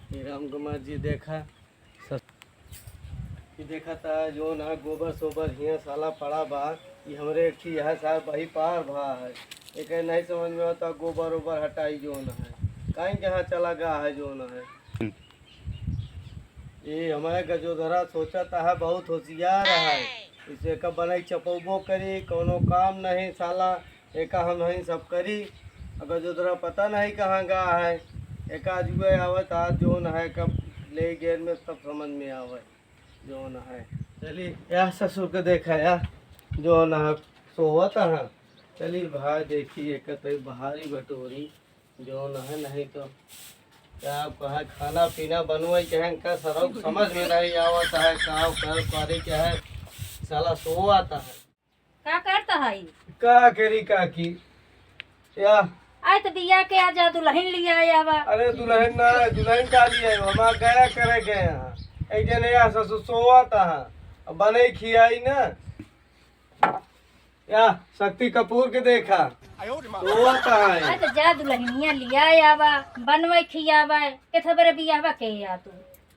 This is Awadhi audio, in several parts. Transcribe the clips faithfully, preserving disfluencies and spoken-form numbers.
हे राम कुमार जी, देखा, सस-, ये देखा था, जौन है गोबर सोबर हियाँ साला पड़ा बा, ये हमरे एक ठे यह साहब वही पार भा है, एक नहीं समझ में आता, गोबर ओबर हटाई जौन है, काहे के यहाँ चला गा है जौन है। ये हमारे गजोधरा सोचत है, बहुत होशियार है, इसे कब बनाई चपौबो करी, कौनो काम नहीं साला, एका हम हई सब करी। अगर जो तोरा पता नहीं कहाँ गा है, एका आजुए आवत आज जौन है, कब ले गेल में तब समझ में आवे जौन है। चली या ससुर के देखा या जौन है सोवत है। चली भाई देखी एक तई भारी बटोरी जौन है, नहीं तो क्या कहा खाना पीना बनवे के है, इनका सरौ समझ में नहीं आवत है, का कर करे के है, साला सोवत है। का करत हई? का करी काकी? या। आए तो बिया के आ जा, दुलहिन लिया आवा। अरे दुलहिन ना, दुलहिन का लिया आवा? हमार गया करे गए हैं। एक जने या ससुर सोवत है। अब बनई खियाई ना। या शक्ति कपूर के देखा। सोवत है। आए तो जा दुलहिनिया लिया आवा, बनवे खियावा। केथे बरे बियाहवा के आ तू?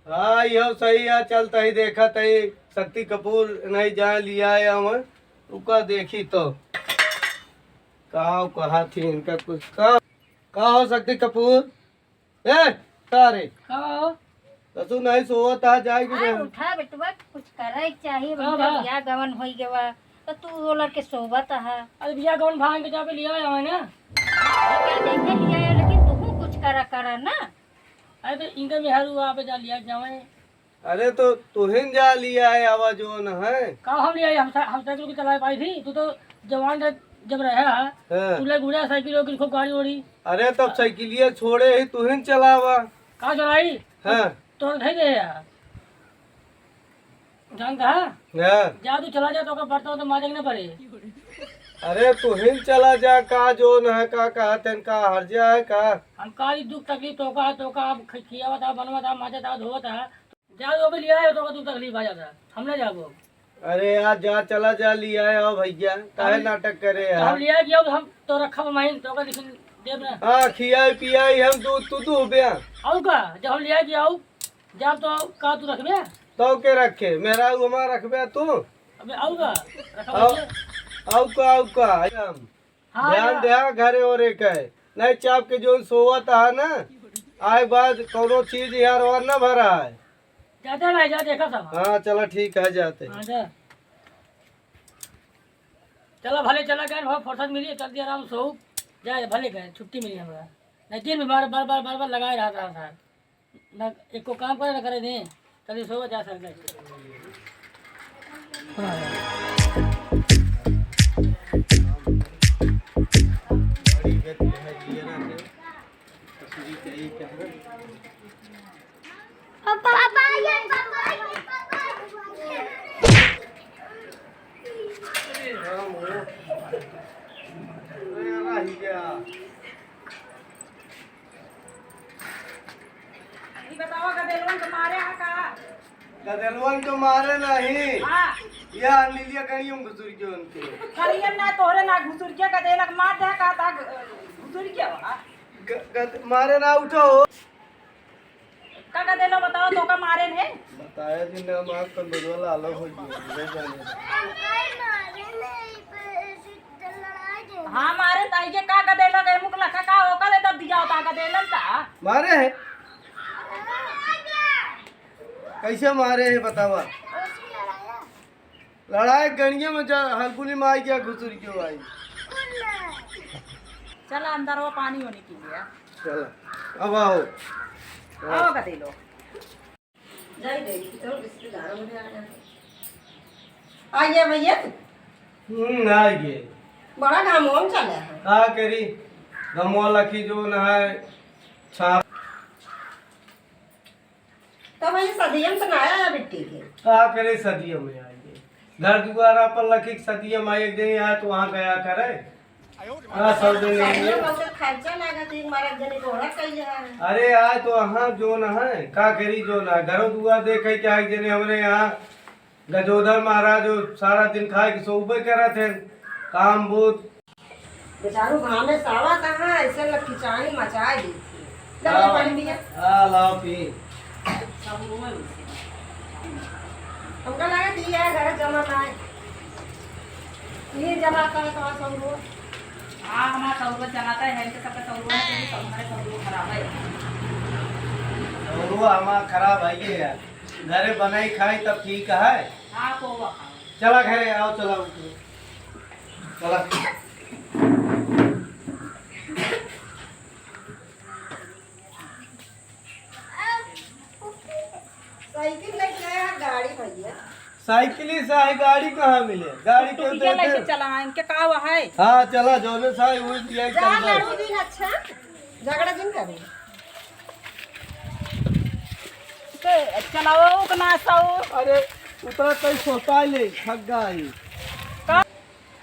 हाँ, इहो सही है, चलत ही देखत ही, शक्ति कपूर नहीं जाए लिया आया हूँ, रुका देखी तो। का कहा थी इनका कुछ, का, का हो शक्ति कपूर? ए, का रे? का हो? ससुर नहीं सोवत है, जाए कि अरे नहीं? उठा बेटवा, कुछ करे के चाहिए, का बेटा, बा? बियाह गवन होई गवा, तो तू ओलर के सोवत है। अरे बियाह गवन भांग के जाके लिया आया है ना? ठीक है, जैसे लिया आया, लेकिन तू कुछ करा, करा ना। अरे तो इनका मेहरारू आप जा लिया जावे। अरे तो तुहिन जा लिया है आवा जौन है। का हम लिया है? हम सा-, हम साइकिल को चलाए पाई थी, तू तो जवान रह-, जब रहे है, हाँ। तू ले गुड़िया साइकिल होगी, खूब गाड़ी ओड़ी। अरे तब साइकिलिया छोड़े ही तुहिन चलावा। का चलाई? हाँ। तोर धई दे यार। जान कहा? हाँ। जा तू चला जा, तो का बर्तन तो माजे के ना पड़े। अरे तुहिन चला जा, का जौन है, का कहत हैं, का हर्जा है का? हम का ई दुख तकलीफ तोका है, तोका अब ख-, खियावत है, बनवत है, माजत है, धोवत है। जा वो भी लिया है, तोका दुख तकलीफ आ जाता है, हम ना जाबो। अरे यार जा, चला जा, लिया है, आओ भैया, काहे हम, नाटक करे तो हम यार? लिया गया, हम तो रखब माइन, तोका लेकिन देब ना। हाँ, खियाई पियाई हम दूध, तू दूबे। आऊ का? जब हम लिया गया, आऊ, जब तो का तू रखबे? तो के रखे? मेहरारू हमार रखबे तू? अबे आऊ का? रखब आऊ, भैया। आऊ का, आऊ का? हम हाँ, ध्यान हाँ। द्या घरे ओरे के। नहीं चाप के जौन सोवत है ना, आए बाद कौनो चीज यार और ना भरा है। जाते रह जा, देखा सब। हाँ, चला ठीक है, जाते। हाँ, जा। चला भले चला गए, बहुत फुर्सत मिली, चल दिया आराम सो। जा भले गए, छुट्टी मिली हमरा। नहीं दिन में बार, बार, बार, बार, बार लगाए रहता है। ना एको काम करे, ना करे दे। कभी सो जा सकता है। पापा, पापा, ये पापा, ये पापा। अरे राम हो। अरे रह गया। ई बतावा, गदेलवन के मारे हा का? गदेलवन के मारे नहीं। हाँ। या नीलिया कड़ियों घुसुर के उनके। कड़ियन ना तोहरे ना घुसुर के गदेलक मार दे का ता घुसुर के हो, हाँ? ग-, गद-, मारे ना उठो हो। का गदेलो बतावा, तो का मारे ने? बताया जी ना, मार तो बेदवा लालो हो गया, ले जाने। हाँ, मारे ताई के का गदेलो गए मुख लखा का ओका ले दब दिया होता गदेलन का? मारे है। कैसे मारे है बतावा? लड़ाई गणिये में जा, हलकुली माई क्या घुसुर क्यों आई? चला अंदर वो पानी होने के लिए। चला, अब आओ। आओ गदेलो। जाई देखी तो रिश्तेदारों में आ जाए। आइए भैया। हम्म, आइए। बड़ा घाम वाम चला है। का करी? घमवा लखी जो न है, छाप। तो भैया सदियम तो ना आया बिट्टी के। का करे सदियम में आइए? घर दुआर अपन लखी के सदियम आए, एक दिन आए तो वहाँ गया करे। हाँ, सब दिन ये। ये बहुत खर्चा लागत है, हमारा जने गोहरा कइले है। अरे, आए तो हाँ, जो न है, का करी, जो न है, घरों दुआर देखे के आए जने हमरे यहाँ गजोधर महाराज जो सारा दिन खाए के सोबे करत हैं, काम बूत। बेचारू घामे सावा कहाँ, ऐसे लखिचाई मचाए दी थी। चलो हाँ, पानी पिया। हाँ, लाओ पी। हमका लगा कि ये घर जमा ना है। ये जमा का तो सौ रुपये। हाँ, हमारा सौ रुपये चलाता है, इनके सबका सौ रुपये है, तो हमारे सौ रुपये खराब है। सौ रुपये हमारा खराब है ये यार। घरे बनाई खाई तब ठीक है। हाँ, तो वो खाओ। चला घरे, आओ, चला। चला। साइकिल लेके आया, गाड़ी भैया। साइकिल ही से है, गाड़ी कहाँ मिले? गाड़ी के टुटिया देते? लेके चला, इनके का हुआ है? हाँ, चला, जौने से है, वही दिया ही जा, चल जाए। लड़ू दिन अच्छा, झगड़ा दिन करो। तो चलाओ कि ना सौ? अरे, उतना कहीं सोता ले, थक गई। का?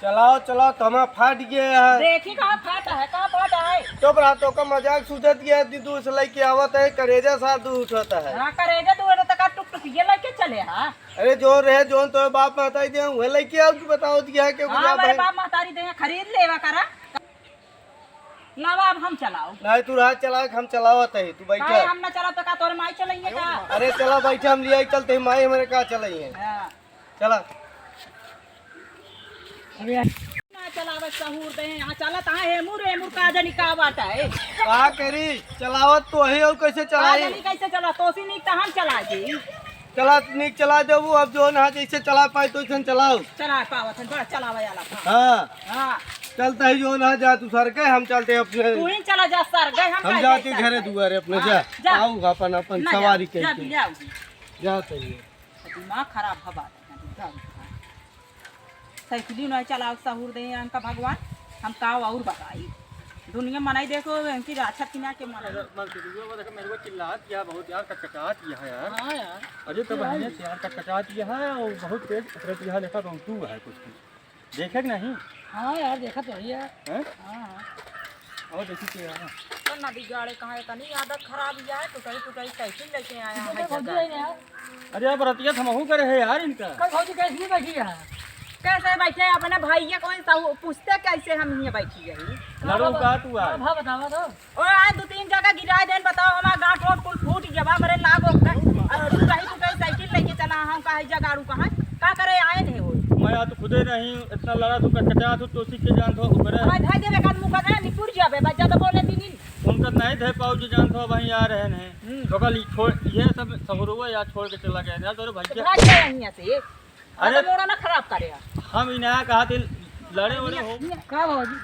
चलाओ, चलाओ, तो हमारा फाट गया है। देखी कहाँ फाटा है, कहाँ फाटा है? चुप रहा, तो का मजाक सूझत गया, दीदू से लेके आवत है, करेजा साथ दू उठत है। हाँ, करेजा दू उठत का टुकटुकिया लेके चले, हाँ। अरे, जो रहे, जोन तो बाप महतारी दे, वह लेके आओ कि बताओ दिया के हाँ, गुलाब हमारे है। बाप महतारी दे, खरीद लेवा करा। लावा, अब हम चलाओ। नहीं, तू रहा चला, हम चलावत है, तू बैठा। काहे हम ना चला तो का तोरे माई चलाइए का? अरे, चला बैठा, हम लिया चलते हैं, माई हमारे का चलाइए। हाँ। चला। अबे यार। ना चलावे सहूर दे, यहाँ चलत हाँ, हेमुर, हेमुर का जानी का बात है। का करी, चलावत तो है और कैसे का चलाई? जानी कैसे चला, तोसी नीक तो हम चला दी। चला, नीक चला देबू, अब जो ना जैसे चला पाए तो ऐसे चलाओ। चला पावत है, बड़ा चलावे वाला था। हाँ। हाँ। चलता है जो ना जा तू सर के, हम चलते हैं अपने। तू ही चला जा सर के, हम हम काहे जाते जाए घरे सर के? दुआरे अपने, हाँ, जा। जा। आओ अपन, अपन ना सवारी जा, जा करके। भी ले आओ। जा सही है। दिमाग खराब है बात है, एकदम। साइकिल ही नहीं चलाओ, सहूर दे इनका भगवान, हम का और बताई। दुनिया मनाई देखो, इनकी राछा किना के मनाई। अरे, मन से दुआ देखो, मेरे को चिल्लात किया बहुत यार, कचकचात किया है यार। हाँ यार। अरे, तो ये बहने है। से यार कचकचात किया है और बहुत तेज उतरत किया है, देखा तो तू है कुछ कुछ। देखे कि नहीं? हाँ यार, देखा तो है यार। हैं? हाँ, हाँ। और देखी के यार। तो नदी गाड़े कहाँ है, तनी आदत खराब ही है, टुटाई टुटाई साइकिल लेके आया है भौजी है यार। अरे, अब रतिया थमहू करे है यार इनका। कल भौजी कैसे नहीं बैठी है? कैसे बैठे हैं? अपने भैया को ही सहू-, पूछते कैसे हम यहाँ बैठी है? लड़ू का तू आज? हाँ, बतावा तो। ओ, आज दो तीन जगह गिराए देन, बताओ, हमार गांठ ओठ कुल फूट गया बा, हमरे लाग ओकर। और टुटाई टुटाई साइकिल लेके चला, हम कहा, "जा गाड़ू कहाँ? का करे आए नहीं हो?" मैं आज खुदे नहीं, इतना लड़ा तू, कचकचा तू, तो सीख के जान तो ऊपर है। भाई, भाई, देवे का मुंह का निपुर जाबे, बस ज्यादा बोले दिन ही। उनका नहीं थे पाऊ जी, जान तो वहीं आ रहे हैं। हम्म। तो कल छोड़, ये सब सगुरुआ यार छोड़ के चला गया यार, तोरे भाई तो के। भाग गए यहाँ से। अरे, तो मोड़ा ना खराब करे। हम इन्हें कहा थे लड़े वड़े हो। का भौजी?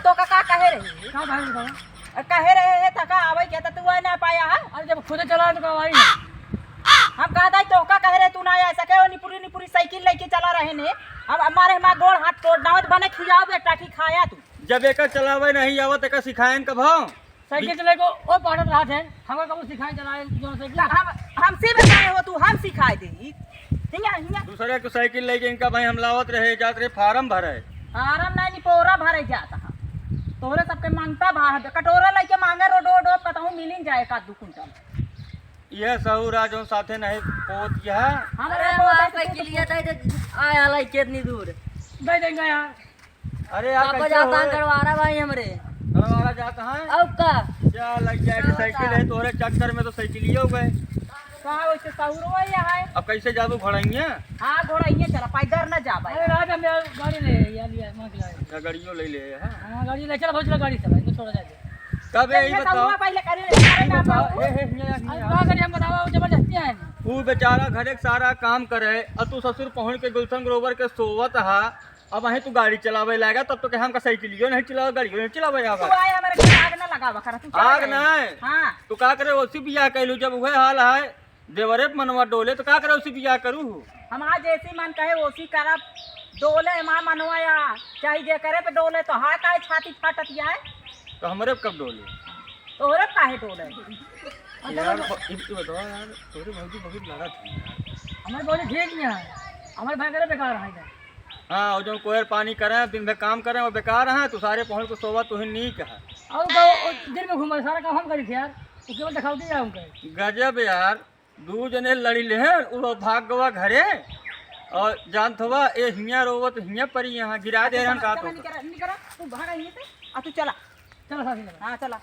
तो का, का कहे रहे? का भाई बताओ? कहे रहे है त का आवे के त तू आ ना पाया है? अरे जब खुद चला तो का भाई? हम कहा था तो का कहे रहे तू ना आ सके, वो निपुरी निपुरी साइकिल लेके चला रहे ने। अब हमारे हमारा गोड़ हाथ तोड़ ना हो तो बने खियाओ बेटा, ठीक खाया तू। जब एका चलावे नहीं आवत, एका सिखाएन कब हो? साइकिल चलाए को ओ पाड़त रहा थे, हमें कबू सिखाए चलाए जो साइकिल। हम, हमसे बताए हो तू, हम सिखाए दे। हिया, हिया। दूसरे के साइकिल लेके इनका भाई हम लावत रहे, जात रहे फार्म भरे। फार्म नहीं, निपोरा भरे जात हा। तोहरे सबके मांगता भा, कटोरा लेके मांगे रोडो, रोडो, कतहूँ मिलिन जाए का दू कुंटल। यह सहूर आज जो साथे नहीं पोत यह। हम अरे नहीं पोत माँ है, तू साइकिल तो ये दे दे, आया लाई कितनी दूर। दे देंगे यार। अरे यार, पापा कैसे जाता हो? गड़वारा भाई हमरे। गड़वारा जाता है? अब का? क्या लग गया कि साइकिल है, तोहरे चक्कर में तो साइकिल ही हो गए। कहाँ वैसे सहूर हुआ ही है? अब कैसे जाबू घोड़ैया? हाँ, घोड़ैया चला, पैदल ना जा भाई। अरे रात में गाड़ी ले, या लिया, मांग लाए। अच्छा, गाड़ियों ले ले, हाँ? हाँ, गाड़ी ले चला, भौजी, गाड़ी चला, इनको छोड़ा जाए। कब यही चलिए, बताओ? सहूर पहले करे, करे यही ना बताओ, पाओ। हे, हे, हिया, हिया। अब का करी, हम बतावा, वो जबरदस्ती है। वो बेचारा घरे के सारा काम करे, और तू ससुर पहुँच के गुलशन ग्रोवर के सोवत हा, अब वहीं तू गाड़ी चलावे लागा, तब तो कहे हमका साइकिलियो नहीं चलावे, गाड़ियो नहीं चलावे आवा। तू आए हमारे घर आग ना लगावा कर, तू चला आग जाए। नहीं। हाँ। तू का करे, ओसी बियाह कैलू, जब उहे हाल है, देवरे पे मनवा डोले, तो का करे, ओसी बियाह करू? हमार जैसी मन कहे, ओसी करब, डोले हमार मनवा या, चाहे जे करे पे डोले, तो हाँ काहे छाती फाटत या है? तो हमरे पे कब डोले? तोहरे पे काहे डोले? यार, ब-, इ, इ बताओ यार, तोहरे भौजी बहुत लड़ा थी यार। हमारे भौजी ठीक नहीं है, हमारे भाई करे बेकार है इधर। हाँ, और जो कोयर पानी करे, दिन भर काम करे, वो बेकार है, तू सारे पहुँच को सोवा, तू ही नीक है। और तो वो दिन में घूमे, सारा काम हम करी थे यार, वो केवल दिखावटी है हमको। गजब यार, दू जने लड़ी ले हैं, वो भाग गवा घरे, और जानत हवा, ए हियाँ रोवत, हियाँ परी यहाँ गिरा दे रहन का तो। निकरा, निकरा, तू भागा यहीं से, आ तू चला। चला साथी चला। हाँ, चला।